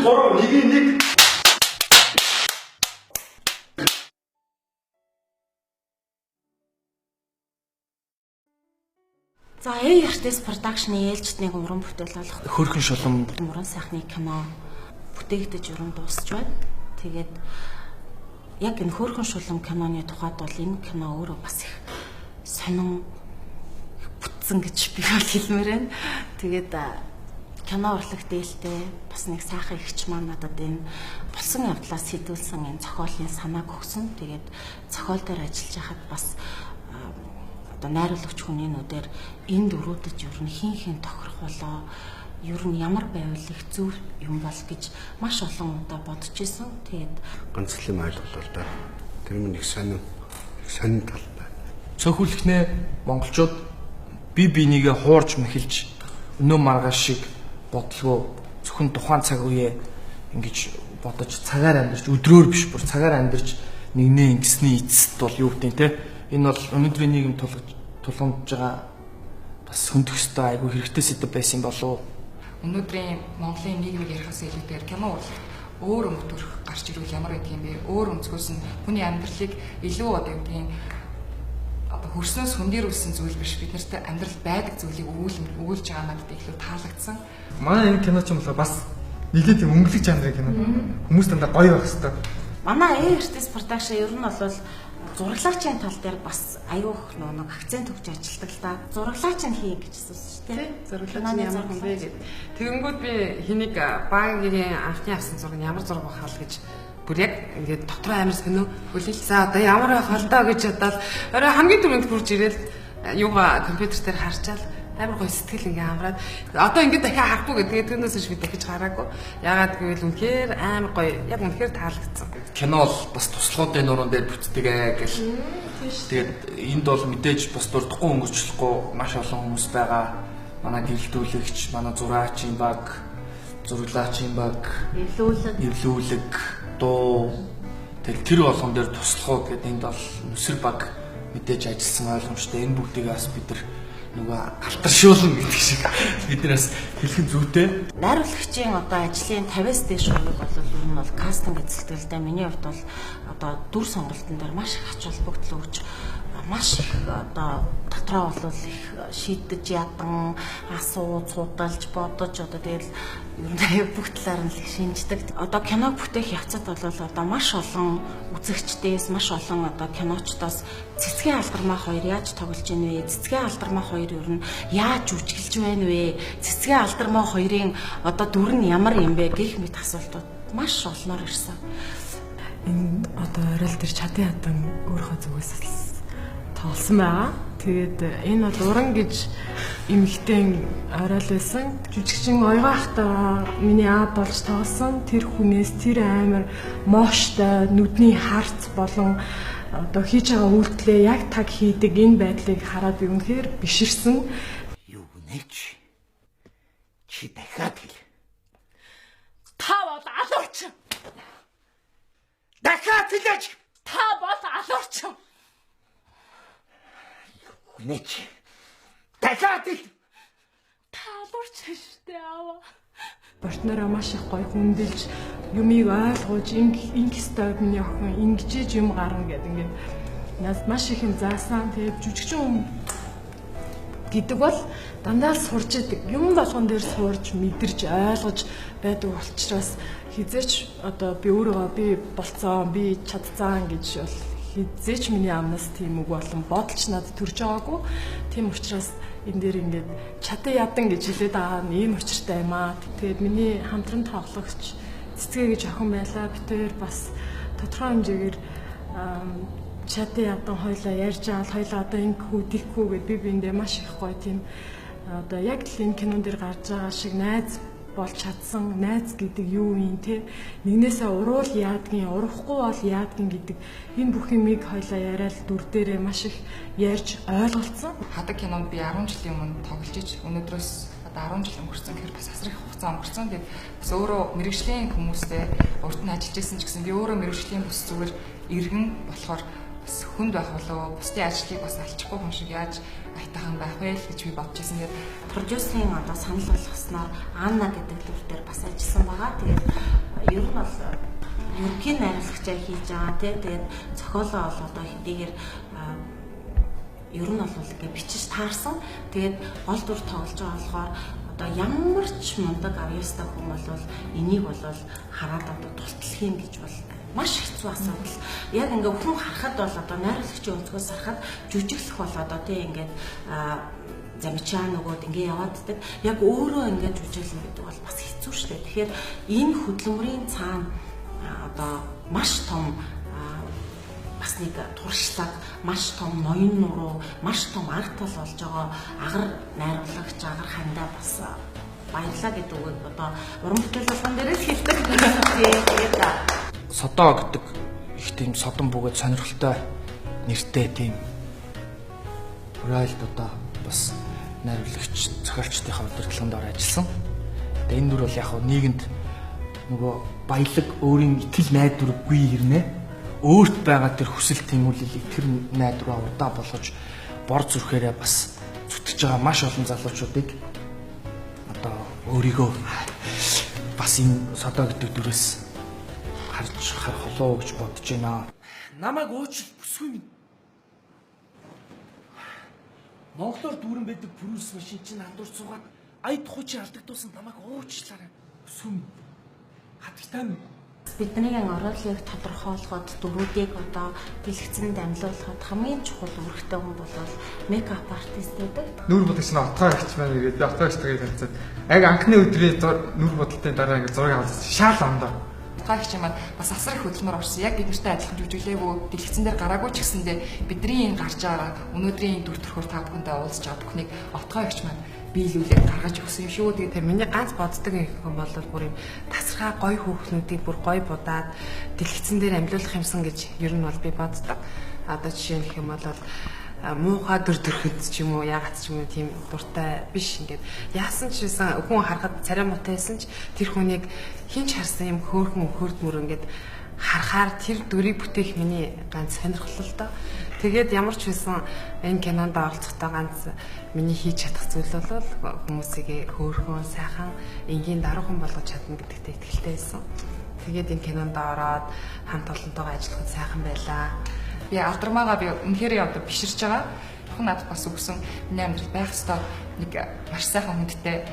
3 1 1. За ARTS Production-ы ээлжид нэг уран бүтээл болох Хөөрхөн шулам Муран сайхны кино бүтээгдэж уран дуусч байна. Тэгээд яг энэ Хөөрхөн шулам киноны тухайд бол энэ кино өөрөө бас их сонин бүтсэн гэж би бол хэлмээр байна. Тэгээд кино урлаг дээлтэй бас нэг сайхан эгч маань надад энэ болсон явдлаас сэдвүүлсэн энэ зохиолын санааг өгсөн. Тэгээд зохиол дээр ажиллаж байхад бас одоо найруулагч хүний нүдээр энэ дөрүүдэд ер нь хин хин тохирох болоо, ер нь ямар байвал их зөв юм бол гэж маш олон удаа бодож исэн. Тэгээд ганц л юм ойлголоо л да. Тэр минь их сонин, их сонин тал байна. Цөөхүлхнээ монголчууд бие бинийгээ хуурж мэхэлж өнөө маргааш шиг бодлого зөвхөн тухайн цаг үеэ ингэж бодож цагаар амьдарч, өдрөөр биш бүр цагаар амьдарч нэгнээ ингэсний эцэст бол юу гэдэг те. Энэ бол өнөөдрийн нийгэм тулгамдж байгаа бас хөндөх ёстой айгүй хэрэгтэй сэдэв байсан болов. Өнөөдрийн Монголын нийгмийг ярихаас илүүтэйгээр кино урлаг өөр өнгө төрх гарч ирвэл ямар байдаг юм бэ? Өөр өнцгөөс нь хүний амьдралыг илүү одоо юу гэдгийг одоо хөрснөөс хөндөрүүлсэн зүйл биш, бид нарт амьдрал байдаг зүйлийг өгүүлж байгаа надад илүү таалагдсан. Манай энэ кино ч юм бол бас нэлээд тийм өнгөлөг жанрын кино. Хүмүүс дандаа гоё байх хэвээр. Манай ARTS Production ер нь бол зураглаачийн тал дээр бас аюух нэг акцент өгч ажилладаг л да. Зураглаач нь хий гэж асуусан шүү дээ. Зураглаач нь ямар хүн бэ гэд. Тэгэнгүүт би хэнийг багийн анхны авсан зураг нь ямар зураг байх вэ гэж бүр яг ингээд дотроо амар сонио хүлээл. За одоо ямар байх вэ доо гэж бодоод орой хамгийн түрүүнд хурж ирээд юугаа компьютер дээр харчаал амар гоё сэтгэл ингээ амраад одоо ингээ дахиад харахгүй гэдэг. Тэрнээс биш би дахиж хараагүй. Яагаад гэвэл үнэхээр амар гоё. Яг үнэхээр таалагдсан. Кино бол бас туслахуудын нуруунд дээр бүтдэг ээ гэл. Тэгээд энд бол мэдээж бас дурдахгүй өнгөрчлөхгүй маш олон хүмүүс байгаа. Манай гэрэлтүүлэгч, манай зураачийн баг, зураглаачийн баг, эвлүүлэг, дуу. Тэгээд тэр болгон дээр туслахууд гэдэг энд бол нүсэр баг мэдээж ажилласан ойлгомжтой. Энэ бүгдийг бас бид нар нөгөө алтаршуулна гэдэг шиг бид нараас хэлхэн зүйтэй. Найруулагчийн одоо ажлын 50-аас дээш хувийг бол ер нь бол кастинг эзэлдэг л да. Миний хувьд бол одоо дүр сонголтын дээр маш их ач холбогдол өгч маш их одоо дотроо бол их шийдэж ядан асуу, цуудалж, бодож одоо тэгэл ер нь бүх талаар нь л шинждэг. Одоо киног бүтээх явцад бол одоо маш олон үзэгчдээс, маш олон одоо киночдоос Цэцгийн алдармаа хоёр яаж тоглож ийн вэ? Цэцгийн алдармаа хоёр ер нь яаж жүжиглэж байна вэ? Цэцгийн алдармаа хоёрын одоо дүр нь ямар юм бэ гэх мэт асуултууд маш олноор ирсэн. Энэ одоо орой дээр чадын хатан өөрийнхөө зүгээс тоглосон байгаа. Тэгээд энэ бол уран гэж эмэгтэй орой л байсан. Жүжигчин оёгоо ахтайгаа миний аав болж тоглосон. Тэр хүнээс тэр амар мооштой нүдний харц болон одоо хийж байгаа үйлдэлээ яг таг хийдэг энэ байдлыг хараад би үнэхээр биширсэн. Юу гэнэ чи? Чи дахиад хэл. Та бол алуурчин. Дахиад хэлээч. Та бол алуурчин. Юу гэнэ чи? Дахиад хэл. Та алуурчин шүү дээ аава. Партнероо маш их гоё хүндэлж юмыг ойлгож ингэх ёстой миний охин ингэжээж юм гарна гэдэг ингээд нас маш их юм заасан. Тэгээд жүжигчин хүн гэдэг бол дандаа л сурж идэг. Юм болгон дээр сурж, мэдэрч, ойлгож байдаг учраас хизээч одоо би өөрийгөө би болцсон, би чадцсан гэж бол хизээч миний амнаас тийм үг болон бодолч надад төрж байгаагүй. Тийм учраас энэ дээр ингээд чадан ядан гэж хэлээд байгаа нь ийм учиртай юм аа. Тэгээд миний хамтран тоглогч Цэцгээ гэж охин байлаа. Бид хоёр бас тодорхой хэмжээгээр чадан ядан хоёлаа ярьж байгаа л хоёлаа одоо ингэхүү тийхүү гэд би биэндээ маш их гоё тийм одоо яг л энэ кинон дээр гарч байгаа шиг найз болж чадсан. Найз гэдэг юу юм те? Нэгнээсээ уруул яадгийн, урахгүй бол яадгийн гэдэг энэ бүх юмыг хоёлаа яриад дүр дээрээ маш их ярьж ойлголцсон. Хадаг кинонд би 10 жилийн өмнө тоглож ич өнөөдрөөс одоо 10 жил өнгөрсөн гэхээр бас асар их хугацаа өнгөрсөн. Тэгээд бас өөрөө мэрэгжлийн хүмүүстэй урд нь ажиллаж исэн ч гэсэн би өөрөө мэрэгжлийн бүс зүгээр иргэн болохоор бас хүнд байх болов, бусдын ажлыг бас алчихгүй хүн шиг яаж аятайхан байх вэ л гэж би бодож байсан. Тэгээд продюсерийн одоо санал болгосноор Анна гэдэг дүр дээр бас ажилласан байгаа. Тэгээд ер нь бол ерөнхий найруулагчаа хийж байгаа тий. Тэгээд зохиолоо бол одоо хэдийгээр ер нь бол ингээ бичиж таарсан. Тэгээд гол дүр тоглож байгаа болохоор одоо ямар ч мундаг авьяастай хүн бол энийг бол хараад одоо тултлах юм гэж бол маш хэцүү асуудал. Яг ингээ хүн харахад бол одоо найруулагчийн өнцгөөс харахад жүжиглэх бол одоо тий ингээд замчаа нөгөөд ингээ явааддаг. Яг өөрөө ингээ жүжиглэн гэдэг бол бас хэцүү шүү дээ. Тэгэхээр энэ хөдөлмөрийн цаана одоо маш том бас нэг туршлага, маш том ноён нуруу, маш том арга тал болж байгаа агар найруулагч, агар хандаа бас баярлаа гэдэг үгийг одоо уран бүтээл болгон дээрээ л хэлдэг. Тэгээд Содоо гэдэг их тийм содон бөгөөд сонирхолтой нэртэй тийм роялд одоо бас найруулагч, зохиолчдынхаа удирдлаганд ор ажилласан. Тэгээ энэ дүр бол яг нийгэмд нөгөө баялаг өөрийн итгэл найдваргүй хэрнээ өөрт байгаа тэр хүсэл тэмүүлэл тэр найдвараа удаа болгож бор зүрхээрээ бас зүтгэж байгаа маш олон залуучуудыг одоо өөрийгөө бас энэ Содоо гэдэг дүрээс харж харах болоо гэж бодож байна. Намайг уучлал бүсгүй минь. Монголоор дүүрэн байдаг пүрүүс машин чинь андуурч суугаад ая тухуйчин алдагдуулсан намайг уучлаарай. Бүсгүй минь. Хатагтай минь. Бидний ороолыг тодорхойлоход дөрүүдийг одоо дэлгэцэнд амьлуулахад хамгийн чухал үүрэгтэй хүн бол мейкап артист байдаг. Нүүр будагч нь отгоо ихч маань ирээд би отгоо ихтэйгээ танилцаад яг анхны өдрийн нүүр будалтай дараа ингээд зураг аваад шаал ондоо. Отгоо ихч маань бас асар их хөдөлмөр орсон. Яг бид нартай адилхан жүжиглээгүй, дэлгэцэн дээр гараагүй ч гэсэндээ бидний энэ гарч байгаа өнөөдрийн дүр төрхөөр та бүхэндээ уулзж байгаа бүхнийг отгоо ихч маань биелүүлээд гаргаж өгсөн юм шүү. Тэгээд миний ганц боддог юм бол бүр юм тасархай гой хүүхнүүдийг бүр гой будаад дэлгэцэн дээр амьлуулах юмсан гэж ер нь бол би боддог. Одоо жишээ нь гэх юм бол муухай дүр төрхөд ч юм уу яагаад ч юм уу тийм дуртай биш. Ингээд яасан ч байсан хүн харахад царай муутай байсан ч тэр хүнийг хин ч харсан юм хөөрхөн хөрдмөр ингээд харахаар тэр дүрийг бүтээх миний ганц сонирхол л доо. Тэгээд ямар ч байсан энэ кинонд оролцохдоо ганц миний хийж чадах зүйл бол хүмүүсийг хөөрхөн, сайхан, энгийн даруухан болгож чадна гэдэгт итгэлтэй байсан. Тэгээд энэ кинонд ороод хамт олонтойгоо ажиллахад сайхан байлаа. Би алдармаагаа би үнэхээр одоо биширч байгаа. Бурхан надад бас өгсөн миний амьдрал байх ёстой нэг маш сайхан хүндтэй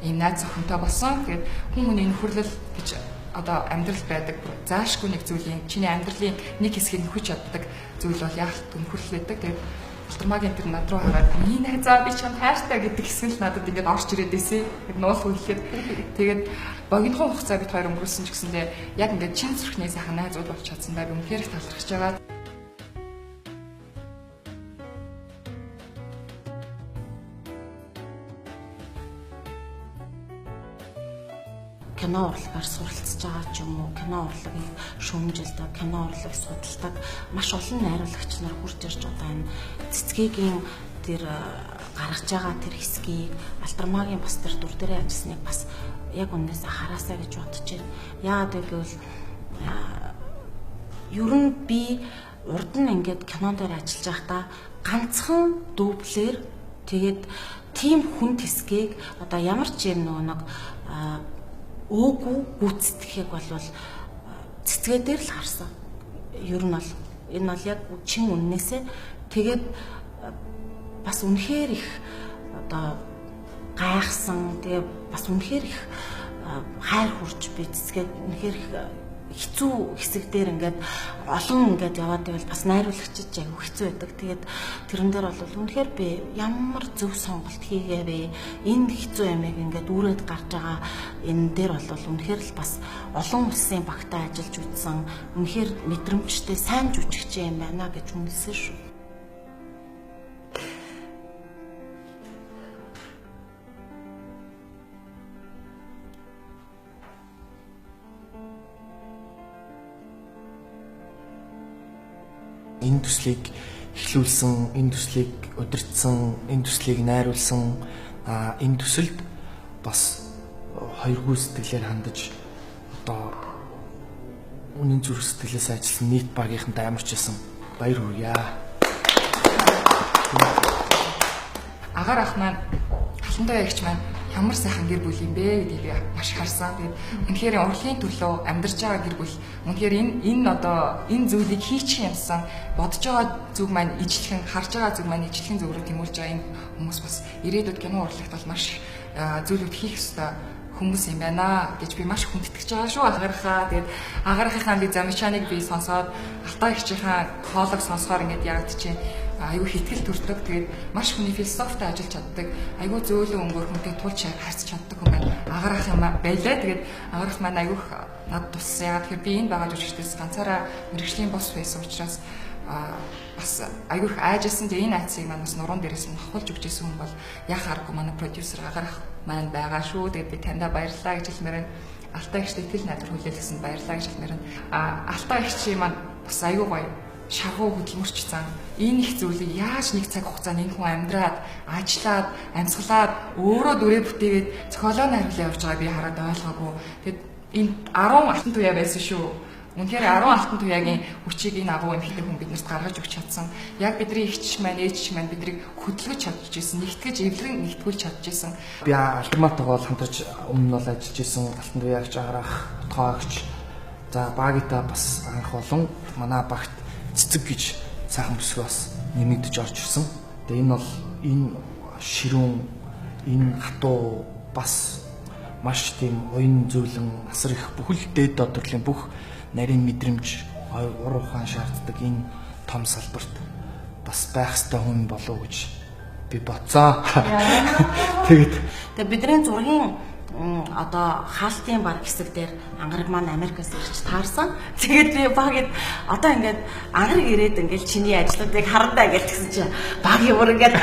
ийм найз охинтой болсон. Тэгээд хүн хүний нөхөрлөл гэж одоо амьдрал байдаг. Заашгүй нэг зүйлийн чиний амьдралын нэг хэсгийг нөхөж чаддаг зүйл бол яг л нөхөрлөл байдаг. Тэгээд Алтармаагийн тэр над руу хараад миний найзаа би чамд хайртай гэдэг хэсэг л надад ингээд орж ирээд байсан. Тэр нуул хүлэхэд тэгээд богинохон хугацаа бид хоёр өнгөрүүлсэн ч гэсэндээ яг ингээд чин зүрхний сайхан найзууд болж чадсан даа. Би үнэхээр их талархаж байгаа. Кино урлагаар суралцж байгаа ч юм уу, кино урлагийг шүүмжилдэг, кино урлаг судалдаг маш олон найруулагч нар хурж ирж одоо энэ цэцгээгийн тэр гаргаж байгаа тэр хэсгийг Алтармаагийн бас тэр дүр дээрээ ажилласныг бас яг үннээс хараасаа гэж бодож байна. Яагаад гэвэл ер нь би урд нь ингээд кинон дээр ажиллаж байхдаа ганцхан дүүблэр тэгээд тийм хүн хэсгийг одоо ямар ч юм нөгөө нэг өөгүй гүйцэтгэхийг бол цэцгээ дээр л харсан. Ер нь бол энэ бол яг чин үннээсээ тэгээд бас үнэхээр их одоо гайхсан. Тэгээ бас үнэхээр их хайр хурж би цэцгээд үнэхээр их хэцүү хэсэг дээр ингээд олон ингээд яваад байвал бас найруулагчид айгүй хэцүү байдаг. Тэгээд тэрэн дээр бол үнэхээр би ямар зөв сонголт хийгээвэ. Энэ хэцүү ямиг ингээд үүрээд гарч байгаа энэ дээр бол үнэхээр л бас олон улсын багтаа ажиллаж үзсэн. Үнэхээр мэдрэмжтэй сайн жүжигч юм байна гэж үнэлсэн шүү. Энэ төслийг эхлүүлсэн, энэ төслийг удирдсан, энэ төслийг найруулсан, энэ төсөлд бас хоёргүй сэтгэлээр хандаж одоо үнэн зүрх сэтгэлээс ажилласан нийт багийнхантай ямар ч байсан Баяр хүргье. Агаар ах маань Халантай ягч маань ямар сайхан гэр бүл юм бэ гэдгийг би маш харсан. Тэгээд үнэхээр урлагийн төлөө амьдарч байгаа гэр бүл үнэхээр энэ одоо энэ зүйлийг хийчих юмсан бодож байгаа зүг маань ижлэхэн харж байгаа зүг маань ижлэхэн зүг рүү тэмүүлж байгаа энэ хүмүүс бас ирээдүйд кино урлагт бол маш зүйлүүд хийх ёстой хүмүүс юм байна гэж би маш хүндэтгэж байгаа шүү агарахаа. Тэгээд агарахынхаа би замичаныг би сонсоод Алтай эгчийнхаа хоолойг сонсохоор ингээд ягдчихээн айгүй хитгэл төрдөг. Тэгээд маш хүний философитой ажиллаж чаддаг. Айгүй зөөлөн өнгөөр хүнтэй тулч харьцаж чаддаг хүн байна. Агарах юм байлаа. Тэгээд агарах маань айгүй над туссан. Яагаад тэгэхээр би энэ байгаа жүжигчдээс ганцаараа мэрэгжлийн бос байсан учраас бас айгүй их айжсэн. Тэгээд энэ айцыг маань бас нуруунд дээрээс нь хавхуулж өгч исэн хүн бол яах аргагүй манай продюсер агарах маань байгаа шүү. Тэгээд би таньдаа баярлалаа гэж хэлмээр байна. Алтай эгчтэй итгэл найдвар хүлээлгэсэнд баярлалаа гэж хэлмээр байна. Алтай эгчийн маань бас айгүй гоё шаргуу хөдөлмөрч зан энэ их зүйлийг яаж нэг цаг хугацаанд энэ хүн амьдраад, ажиллаад, амьсгалаад өөрөө дүрээ бүтээгээд зохиолоо найруулаа явж байгааг би хараад ойлгоогүй. Тэгэд энэ 10 алтан туяа байсан шүү. Үнэхээр 10 алтан туяагийн хүчийг энэ агуу эмхтэй хүн биднэрт гаргаж өгч чадсан. Яг бидний эгч маань, ээж маань биднийг хөдөлгөж чадчихсэн, нэгтгэж, эвлэрэн нэгтгүүлж чадчихсэн. Би Альтерматог бол хамтарч өмнө нь бол ажиллаж исэн алтан туяагч агарах, утгаагч. За багита бас анх болон манай багт цэцэг гэж сайхан бүсгүй бас нэмэгдэж орж ирсэн. Тэгээ энэ бол энэ ширүүн энэ хатуу бас маш тийм уян зөөлөн асар их бүхэл дээд доод төрлийн бүх нарийн мэдрэмж ур ухаан шаарддаг энэ том салбарт бас байх ёстой хүн болов гэж би бодсон. Тэгээд тэгээ бидний зургийн одоо хаалтын баг хэсэг дээр ангараг маань Америкаас ирж таарсан. Тэгээд би багид одоо ингээд ангараг ирээд ингээд чиний ажлуудыг харандаа ингээд тэгсэн чинь баг юмар ингээд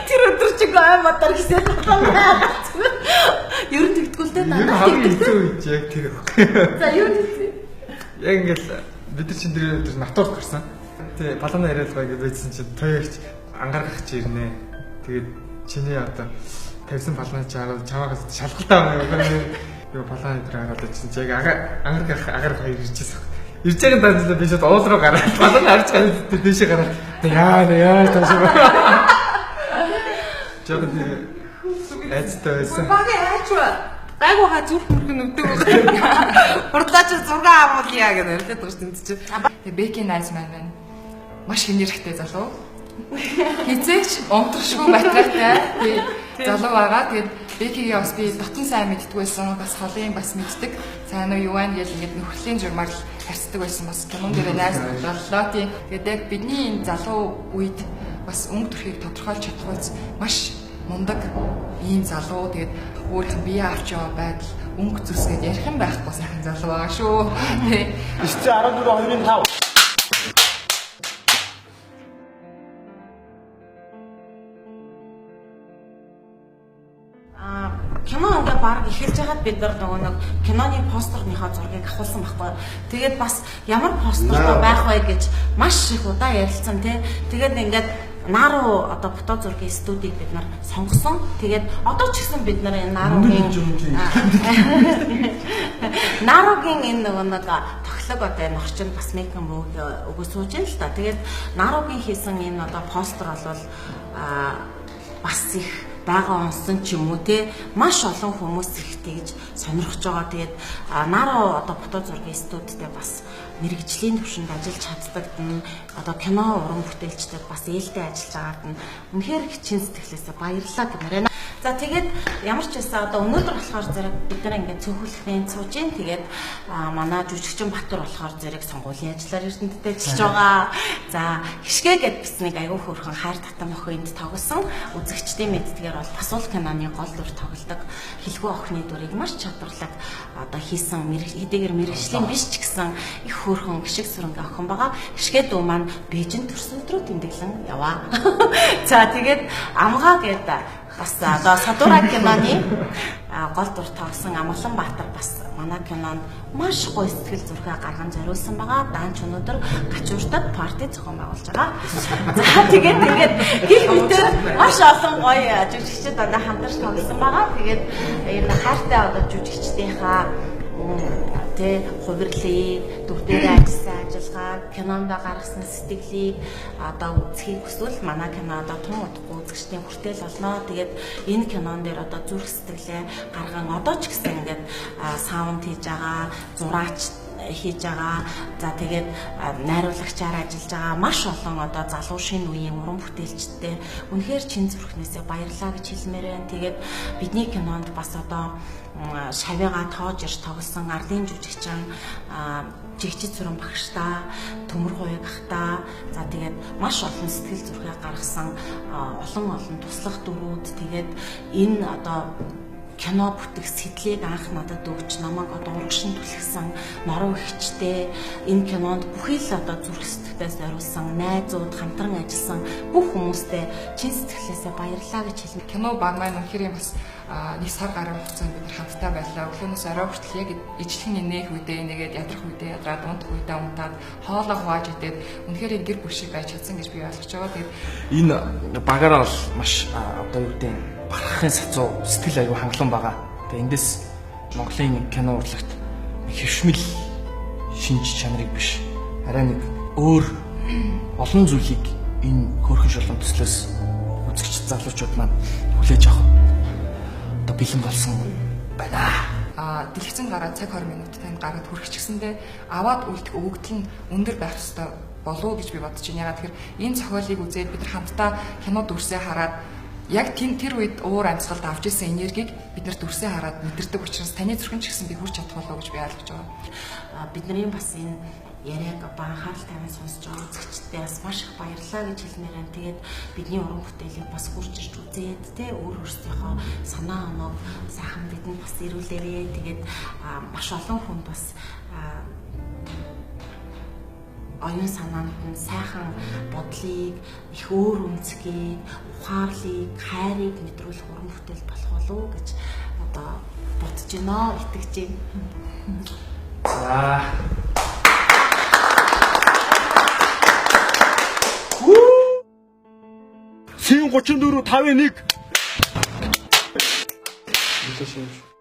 тэр өдөр чи гой модор хийсэн байна. Ер нь тэгдэггүй л дээ надад. Хамгийн хэцүү үе яг тэр. За юу тэгсэн? Яг ингээд бид нар чинь тэр өдөр натурт гарсан. Тэгээ балаана яриад байгаа гэж байсан чинь туягч ангарагч ирнэ. Тэгээд чиний одоо тавьсан палаа чи хараад чамаагаас шалгалтаа байна. Юу палаа дээр хараад очсон чи яг ангараг агаар хоёр ирж байсан. Ирж байгаа дандаа би шууд уул руу гараад палаа харж гараад дээшээ гараад яа тааш. Жаахан айцтай байсан. Багийн айч ба. Гайгүй ха зүрх мөрхөн өвдөг байгаа. Хурдлаа чи зураг авуулъя гэж нэрлээд байгаа шүү дээ чи. Тэгээ Беки найз маань маш хинэрхтэй залуу. Хизээч унтрашгүй батарейтай. Тэгээ залуу байгаа. Тэгээд Бекигээ бас би дотн сайн мэддэг байсан. Бас холын бас мэддэг. Сайн уу юу байна гэж ингээд нөхрөлийн журмаар л харьцдаг байсан. Бас кинон дээр найз боллоо тийм. Тэгээд яг бидний энэ залуу үед бас өнгө төрхийг тодорхойлж чадахуйц маш мундаг ийм залуу. Тэгээд өөрийнх нь бие авч яваа байдал өнгө зүс гэж ярих юм байхгүй сайхан залуу байгаа шүү. Тэ. 914 2-5. Кино ингээ баг эхэлж байгаад бид нар нөгөө нэг киноны постерныхаа зургийг авахулсан байхгүй. Тэгээд бас ямар постертой байх вэ гэж маш их удаа ярилцсан тий. Тэгээд ингээд Нару одоо фото зургийн студийг бид нар сонгосон. Тэгээд одоо ч гэсэн бид нар энэ Наругийн Наругийн энэ нөгөө нэг тохилог одоо энэ орчинд бас мейкап өгөө сууж байна л та. Тэгээд Наругийн хийсэн энэ одоо постэр бол бас их байгаа онсон ч юм уу те маш олон хүмүүс их тэгж сонирхож байгаа. Тэгээд Нару одоо фото зургийн студидтэй бас мэрэгжлийн төвшөнд ажиллаж чаддаг нь одоо кино уран бүтээлчдэд бас ээлтэй ажиллаж байгаад нь үнэхээр чин сэтгэлээсээ баярлалаа гэмээр байна. За тэгээд ямар ч байсан одоо өнөөдөр болохоор зэрэг бид нар ингээд цөөхөлхний сууж гин. Тэгээд манай жүжигчин Батар болохоор зэрэг сонгуулийн ажлаар Эрдэнэтэд ажиллаж байгаа. За хишгэ гэд биснийг айгүй хөөрхөн хайр татан охин энд тоглосон. Үзэгчдийн мэддгээр бол Басуул киноны гол дүр тоглодог Хэлгүү охины дүрийг маш чадварлаг одоо хийсэн хэдийгээр мэрэгжлийн биш ч гэсэн их хөөрхөн гişиг сүрэнгэ охин байгаа. Хишгэ дүү маань Бээжин төрсөн өдрөө тэмдэглэн яваа. За тэгээд Амгаа гэд бас одоо Садура киноны гол дүр тоглосон Амгалан Баатар бас манай кинонд маш гоё сэтгэл зүрхээ гарган зориулсан байгаа. Даанч өнөөдөр Гачууртад парти зохион байгуулж байгаа. За тэгээд ингээд гих мэтэр маш олон гоё жүжигчид одоо хамтарч тоглосон байгаа. Тэгээд энэ хайртай одоо жүжигчдийнхаа тэ хувирлыг, дүр дээрээ ажилласан ажиллагаа, кинонд гаргасан сэтгэлийг одоо үзхийг хүсвэл манай кино одоо тун удахгүй үзэгчдийн хүртэл болно. Тэгээд энэ кинон дээр одоо зүрх сэтгэлээ гарган одоо ч гэсэн ингээд саунд хийж байгаа, зураач хийж байгаа. За тэгээд найруулагчаар ажиллаж байгаа маш олон одоо залуу шинэ үеийн уран бүтээлчдтэй үнэхээр чин зүрхнээсээ баярлалаа гэж хэлмээр байна. Тэгээд бидний кинонд бас одоо шавьяага тоож ирж тоглосон ардын жүжигчин жигчид сүрэн багштай, төмөр хуйг ахтай. За тэгээд маш олон сэтгэл зүрхээ гаргасан олон туслах дүрүүд тэгээд энэ одоо кино бүтэх сэтлийг анх надад өгч намайг одоо урагшин түлхсэн норуу ихчтэй энэ кинонд бүхий л одоо зүрх сэтгэлээс зориулсан найзууд хамтран ажилласан бүх хүмүүстэй чин сэтгэлээсээ баярлалаа гэж хэлнэ. Кино баг маань үнэхээр юм бас нэг сар гаруй хугацаанд бид нар хамтдаа байлаа. Өглөөнөөс орой хүртэл яг ижлэхэн нээх үедээ нэгээд ядрах үедээ ядраад унтах үедээ унтаад хоолоо хувааж идээд үнэхээр гэр бүл шиг байж чадсан гэж би ойлгож байгаа. Тэгээд энэ багаараа бол маш одоо юу гэдэг бахархахын сацуу сэтгэл аюу хангалуун байгаа. Тэгээ эндээс Монголын кино урлагт хэвшмэл шинж чанарыг биш арай нэг өөр олон зүйлийг энэ хөөрхөн шолон төслөөс үзэгч залуучууд маань хүлээж авах одоо бэлэн болсон байна. Дэлгэцэн гараад цаг 20 минут танд гараад хүрчихсэндээ аваад үлдэх өгөгдөл нь өндөр байх ёстой болов уу гэж би бодож байна. Ягаад тэгэхээр энэ зохиолыг үзээд бид нар хамтдаа кино дүрсээ хараад яг тэр үед уур амьсгалд авч ирсэн энергийг бид нар дүрсээ хараад мэдэрдэг учраас таны зүрхэн ч гэсэн би хүрч чадах болов уу гэж би ойлгож байгаа. Бидний бас энэ яриаг анхаарал тавиан сонсож байгаа үзэгчдээ бас маш их баярлалаа гэж хэлмээр байна. Тэгээд бидний уран бүтээлийг бас хурж ирж үзээд тэ өөр өөрсдийнхөө санаа оноог сайхан бидэнд бас ирүүлээрээ. Тэгээд маш олон хүнд бас оюун санаанд нь сайхан бодлыг, их өөр өнцгийг, ухаарлыг, хайрыг мэдрүүлэх уран бүтээл болох болов уу гэж одоо бодож байна, итгэж байна. За. Син 34 51. Нэлээ шинж.